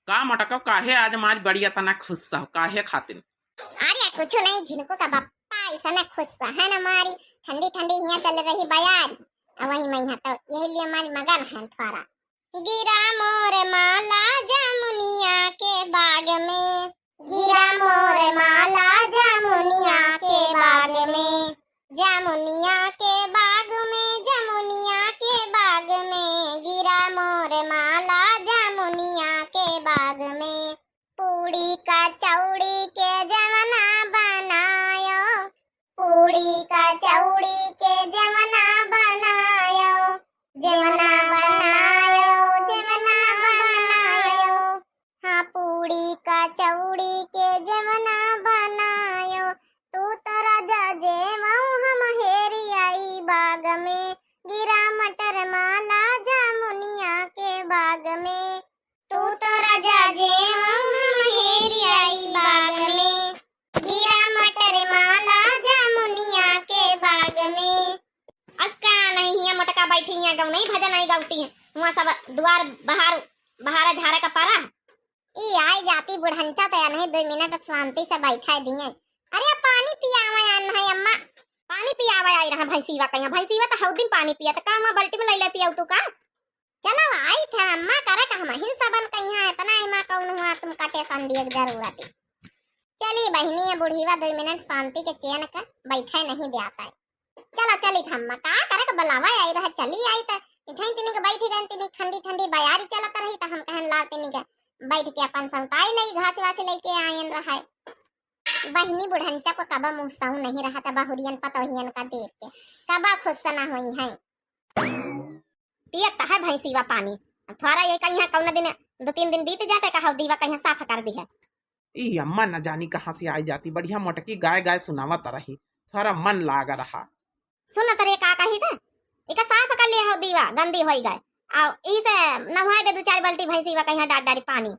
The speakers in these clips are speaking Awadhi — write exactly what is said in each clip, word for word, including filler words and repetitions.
का मोटका, काहे आज मारी बड़ी अतना खुश हो, काहे खातिन? अरे कुछ नहीं, झिनकू का बप्पा ऐसा ना खुश है ना मारी, ठंडी ठंडी हियाँ चल रही बयारी, अब वही मैं यहाँ तो यही लिए मारी मगन है थोड़ा। गिरा मोर माला जामुनिया के बाग में, गिरा मोर माला जामुनिया के बाग में, जामुनिया के बाग में, जामुनिया के बाग में, गिरा मोर माला जामुनिया के बाग में। पूड़ी कचौड़ी के जवना बनायो, पूड़ी कचौड़ी के जवना बनायो, जवना बनायो, जवना बनायो। हाँ, पूड़ी कचौड़ी के जवना बनायो, तू तो राजा जेवऊ हम हेरी आई बाग में, गिरा मटर माला जामुनिया के बाग में। तू तो राजा जेवऊ हम हेरी आई बाग में, गिरा मटर माला जामुनिया के बाग में। अब का नहीं हियाँ मोटका बैठी हियाँ गौ नहीं भजन आई गौती है, हुआँ सब दुआर बहार, बहार झारे का परा। ई आई जाती बुढ़ंचा तो या नहीं, दो मिनट शांति से बैठा दिए। अरे पानी पियावा या नहीं अम्मा? पानी पियावा आई रहा भैंसीवा कहिया, भैंसीवा तो हौ दिन पानी पिया, तो का हुआँ बाल्टी में ले ले पियाऊ तू का? चलो आई थे अम्मा करे का, हमहिन सबन कहिया इतना एमा कौन हुआ तुमका टेंशन दिए के जरूरत है। चली बहिनी, ये बुढ़ीवा दो मिनट शांति के चैन का बैठे नहीं द्यात है। चलो चली थे अम्मा, का करे का बुलावा आई रहा, चली आई त इठन तिनी के बैठ गए, तिनी ठंडी ठंडी बयारी चलत रही त हम कहन लाव तिनी के बैठ के अपन सौताई लई घास वास लेके आयन रहा है। बहिनी बुढ़ंचा को कबा मुँह सहू नहीं रहा त बहुरियन पतोहियन का देख के कबा खुश ना हुई है। पियत त है भैंसीवा पानी। अब थोड़ा ये कहिया कौन दिन, दो तीन दिन बीत जाते, कहा दीवा कहिया साफ कर दी है। ई अम्मा न जानी कहाँ से आई जाती, बढ़िया मोटकी गाय गाय सुनावत रही, थोड़ा मन लाग रहा। सुन तरे का कही थे, इका साफ कर लिया हो दीवा, गंदी होई गए। आओ, ई से नहुआ दे दो चार बाल्टी भैंसीवा कहिया डार डारी पानी।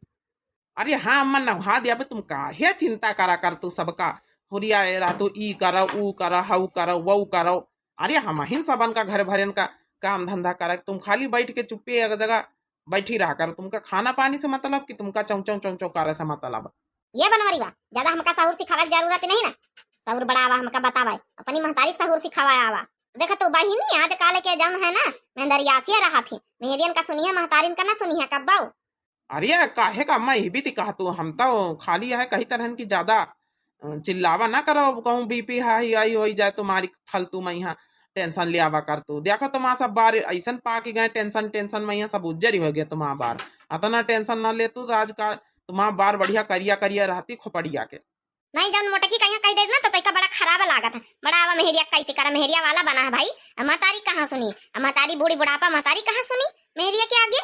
अरे हाँ अम्मा, नहुआ दिया बे, तुम काहे चिंता करा कर तू सबका, हुरिया ए रहा तू, ई करो, ऊ करो, हऊ करो, वऊ करो। अरे हमहिन सबन का घर भरेन का काम धंधा करा, तुम खाली बैठ के चुप्पे एक जगह बैठी रहा करो। तुमका खाना पानी से मतलब कि तुमका चौं चौं चौं चौं करे से मतलब? ये बनवरी बा, ज्यादा हमका सहूर सिखावे के जरूरत नहीं ना। सहूर बड़ा आवा हमका बतावे, अपनी महतारी के सहूर सिखावा आवा। देख तू बहिनी, आजकल के जौन है ना, मेहंदरियासिया रहा थी, मेहरियन का सुनिया, महतारिन का ना सुनिया कब्बाऊ। अरे काहे का अम्मा, यही भी ती कहा तू, हम तो खाली है कही तरहन की ज्यादा, अ, चिल्लावा ना करो, अब कहूँ बीपी हाई आई होई जाए तुम्हारी फालतू में यहाँ टेंशन ले आवा कर तू। देखो तुम्हारा सब बार ऐसन पाक गए टेंशन, टेंशन में यहाँ सब उज्जर ही हो गया तुम्हारा बार। अतना टेंशन ना ले तू, आज का तुम्हारा बार बढ़िया करिया करिया रहती खोपड़िया के। नहीं, जौन मोटकी कहिया कही देत ना, तो तैका बड़ा खराब लागत है। बड़ा आवा मेहरिया कही तिकरा, मेहरिया वाला बना है भाई। अब महतारी कहाँ सुनी? अब महतारी बूढ़ी बुढ़ापा, महतारी कहाँ सुनी मेहरिया के आगे?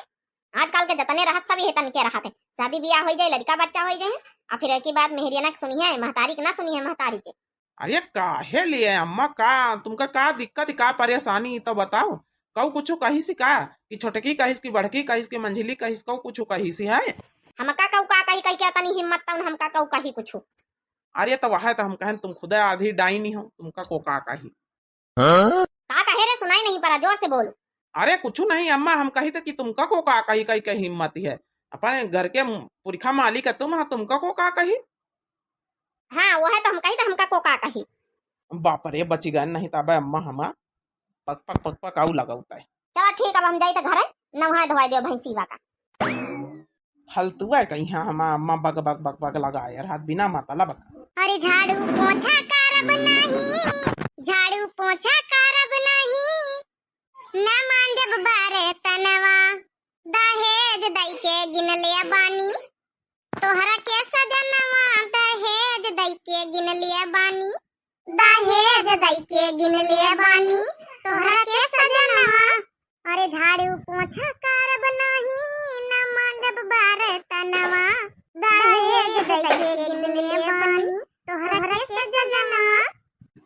आजकल के जतने रहत सब ये तन के रहत है। शादी ब्याह होई जाए, लड़का बच्चा होई जाए, आ फिर एक ही बात मेहरिया ना सुनी है, महतारी के ना सुनी है, महतारी के। अरे काहे लिए अम्मा, का तुमका का दिक्कत, का परेशानी, तो बताओ। कऊ कुछ कही सी का कि छोटकी कहिस कि बड़की कहिस कि मंझली कहिस, कऊ कुछ कही सी है? हमका कऊ का कही, कही के तनी हिम्मत तौन हमका कऊ कही कुछ। अरे तो वह तो हम कहन तुम खुदा आधी डाइनी हो, तुमका को का कही। हाँ? का कहे रे, सुनाई नहीं पड़ा, जोर से बोल। अरे कुछ नहीं अम्मा, हम कही थे कि तुमका को का कही, कही के हिम्मत है, अपने घर के पुरखा मालिक है तुम, हाँ, तुमका को का कही। हाँ, वो है तो हम कही तो हमका को का कही। बाप रे, बची गए नहीं तब अम्मा हमा पक पक पक पक आऊ लगावता है। चलो ठीक, अब हम जाई तो घरे नहाए धोवाए दियो भैंसीवा का। फालतुआ कहिया हमा अम्मा बक बक बक बक लगाए यार, हाथ बिना मतलब का। अरे झाड़ू पोछा करब नहीं, झाड़ू पोछा करब नहीं, ना मांजब बर्तनवा, दहेज दई के गिन ले बानी, तोहरा के सजनवा, दहेज दई के गिन ले बानी, दहेज दई के गिन ले बानी, तोहरा के सजनवा। अरे झाड़ू पोछा करब नाही, ना मांजब बर्तनवा, दहेज दई के गिन ले बानी, तोहरा के सजनवा।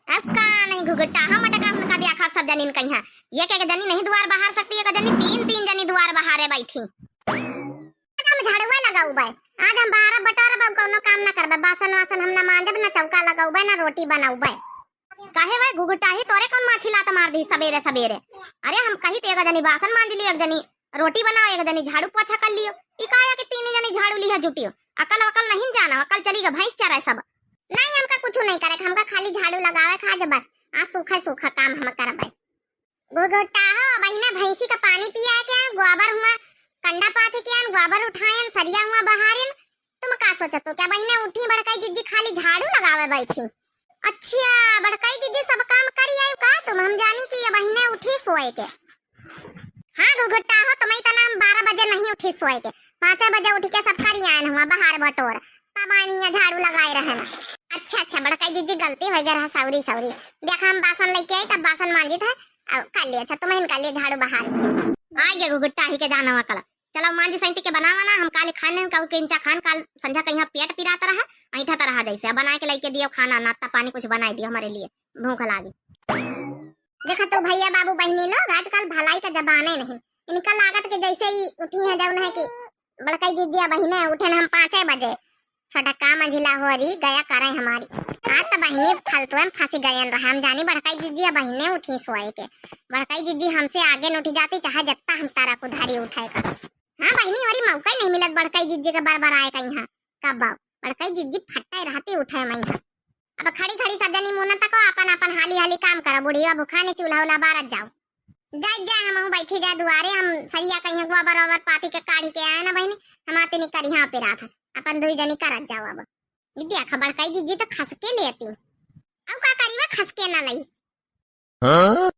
अब का नहीं घुघुटा, हम अटका हमका दिया खा सब जनीन कहिया। ये के जनी नहीं दुआर बहार सकती, एक जनी तीन, तीन जनी दुआर बहारे बैठी। आज हम झाड़ुआ लगाउबे, आज हम बहारा बटोरबे, कौनो काम ना करबे, बासन वासन हम ना मांजब, ना चौका लगाउबे, ना रोटी बनाउबे। काहे भाई घुघुटाही, तोरे कौन माछी लात मार दी सबेरे सबेरे? अरे हम कही तो एक जनी बासन मांज ली, एक जनी रोटी बनाओ, एक जनी झाड़ू पोछा कर लियो। ई का है कि तीनों जनी झाड़ू लिहा जुटियो? अकल वकल नहीं जानो, अकल चली गई भैंस चराए सब। नहीं, हमका कुछ नहीं करे, हमका खाली झाड़ू लगावे का आज बस। आज सूखा सूखा काम हम करबे। घुघुट्टा हो, बहिने भैंसी का पानी पिया के आन, गोबर हुआ कंडा पाथे के आन, गोबर उठायन, सरिया हुआ बहारिन। तुम का सोचत हो, क्या बहिने उठी बड़काई जिज्जी खाली झाड़ू लगावे बैठी? अच्छा, बड़काई जिज्जी सब काम करी आई का तुम? हम जानी कि ये बहिने उठी सोए के। हाँ घुघुट्टा हो, तुम्हें इतना हम बारह बजे नहीं उठी सोए के, पाँच बजे उठ के सब करी आयन हुआ बहार बटोर, तब आयन हियाँ झाड़ू लगाए रहन। अच्छा अच्छा बड़काई जिज्जी, गलती हो गया रहा, सॉरी सॉरी। देखा हम बासन लेके आई तब बासन मांजित है, अब कर लिए। अच्छा तुम्हें कर लिए झाड़ू बहार। आ गया घुघुट्टा ही के जाना वकला। चलो मांजी सैंती के बनावा ना, हम काले खाने का के इंचा खान काल संझा कहीं पेट पिरात रहा, ऐठा तरह जैसे। अब बना के लेके दियो खाना, नाश्ता पानी कुछ बनाई दियो हमारे लिए, भूख लागी। देखा तो भैया बाबू बहिनी लोग, आजकल भलाई का जमाने नहीं, इनका लागत के जैसे ही उठी है जौन है कि बड़काई जिज्जिया बहिने उठे न हम पाँचे बजे, छोटका मंझिला होरी गया करे हमारी। आज तो बहिनी फालतू में फंसी गयन रहा, हम जानी बड़काई जिज्जिया बहिने उठी सोए के। बड़काई जिज्जी हमसे आगे न उठी जाती, चाहे जत्ता हम तारा को धारी उठाए का। हाँ बहिनी, होरी मौका ही नहीं मिलत बड़काई जिज्जी के बार बार आए का यहाँ। कब आओ? बड़काई जिज्जी फट्टा रहती उठे मैं यहाँ। अब खड़ी खड़ी सब जनी मुन्ना तको अपन अपन हाली हाली काम करो, बुढ़िया भूखा ने चूल्हा उल्हा बारत जाओ। जा जा हम बैठी जा दुआरे, हम सरिया कहीं गोबर ओबर पाती के काढ़ी के आए ना बहिनी, हम आती नहीं करी हाँ पे रात अपन दुई जनी करत जाओ। अब ये देख बड़काई जिज्जी तो खसके लेती, अब का करी वा खसके ना लई। हाँ?